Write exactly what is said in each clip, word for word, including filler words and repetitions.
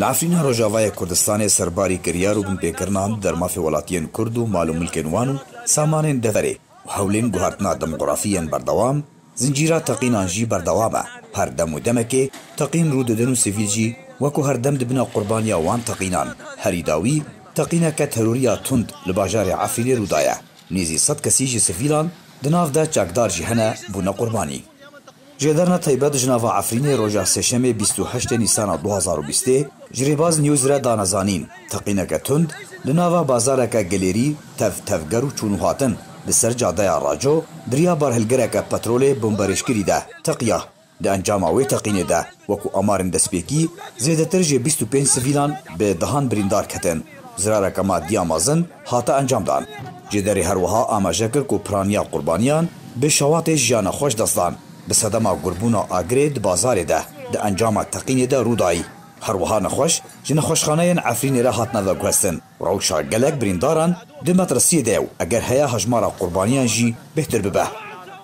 Li Efrîna Rojavayê Kurdistanê serbarî kiryar û binpêkirinan di dermafê welatiyên Kurd û mal û milkên wan û samanên deverê û hewlên guhertina demografî yên berdewam, zincîra teqînan jî berdewam e. Her dem û demekê teqîn rû didin û sivîl jî wekû her dem dibine qurbaniya wan teqînan. Herî dawî teqîneke terorî ya tund li bajarê Efrînê rû daye. Nêzî sed kesî ji sivîlan, di nav de çekdar jî hene, bûne qurbanî. Jêderna taybet ji nava Efrînê roja Sêşemê bîst û heştê Nîsana du hazar û bîstê ji Rêbaz News re dane zanîn, teqîneke tund li nava bazareke gelêrî tev tevger û çûn û hatin li ser cadeya Raco bi riya barhilgireke petrolê bomberêjkirî de teqiya. Di encama wê teqînê de, wekû amarên destpêkî, zêdetir ji bîst û pênc sivîlan bi dehan birîndar ketin. Zirareke madî ya mezin hate encamdan. Jêderê her wiha amaje kir ku piraniya qurbaniyan bi şewatê ji ya nexweş dest dan. Bi sedema gurbûna agirê di bazarê de di encama teqînê de rû dayî. Her wiha nexweş ji nexweşxaneyên Efrînê re hatine veguhestin. Rewşa gelek birîndaran di metirsiyê de ye û eger heye hejmara qurbaniyan jî bêhtir bibe.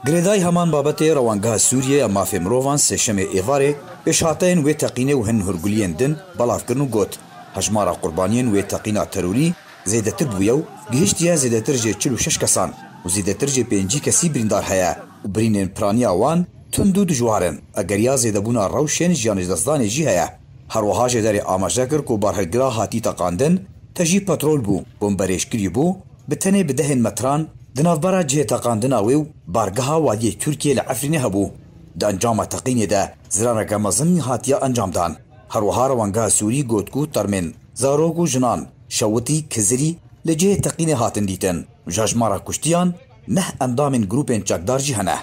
Girêdayî heman babetê Rewangeha Sûriyê ya Mafê Mirovan Sêşemê êvarê pêşhateyên wê teqînê û hin hûrguliyên din belav kirin û got, hejmara qurbaniyên wê teqîna terorî zêdetir bûye û gihiştiye zêdetir ji çil û şeş kesan û zêdetir ji pêncî kesî birîndar heye û birînên piraniya wan tund û dijwar in. Egeriya zêdebûna rewşên jiyanêjdestdanê jî heye. Her wiha jêderê amaje kir ku barhilgira hatî teqandin, tejî petrol bû, bomberêjkirî bû, bi tenê bi dehên metran di navbera cihê teqandina wê û bargeha Wadiyê Tirkiyê li Efrînê hebû. Di encama teqînê de zirareke mezin hatiye encamdan. Her wiha Rewangeha Sûrî got ku termên zarok û jinan, şewitî, kizirî li cihê teqînê hatin dîtin û ji hejmara kuştiyan neh endamên grûpên çekdar jî hene.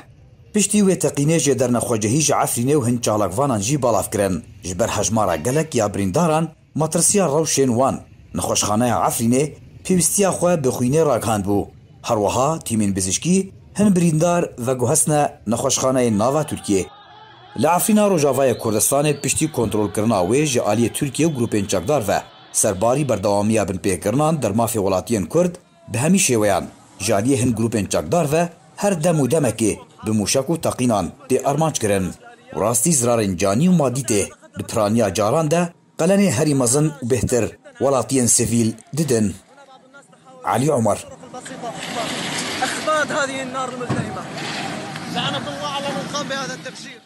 Piştî wê teqînê jêderine xwecihî ji Efrînê û hin çalakvanan jî belav kirin. Ji ber hejmara gelek ya birîndaran, matirsiya rewşên wan, nexweşxaneya Efrînê pêwîstiya xwe bi xwînê ragihandbû. Her wiha tîmên bizişkî hin birîndar veguhestine nexweşxaneyên nava Tirkiyê. Li Efrîna Rojavayê Kurdistanê piştî kontrolkirina wê ji aliyê Tirkiye û grûpên çekdar ve, serbarî berdewamiya binpêkirinan dermafê welatiyên Kurd bi hemî şêweyan ji aliyê hin grûpên çekdar ve her dem û demekê bi mûşek û teqînan tê armanc kirin û rastî zirarên canî û madî tê. Di piraniya caran de qelenê herî mezin û bêhtir welatiyên sivîl didin. Elî Omer. أخباد هذه النار الملتهبة. لعنة الله على من قام بهذا التفجير.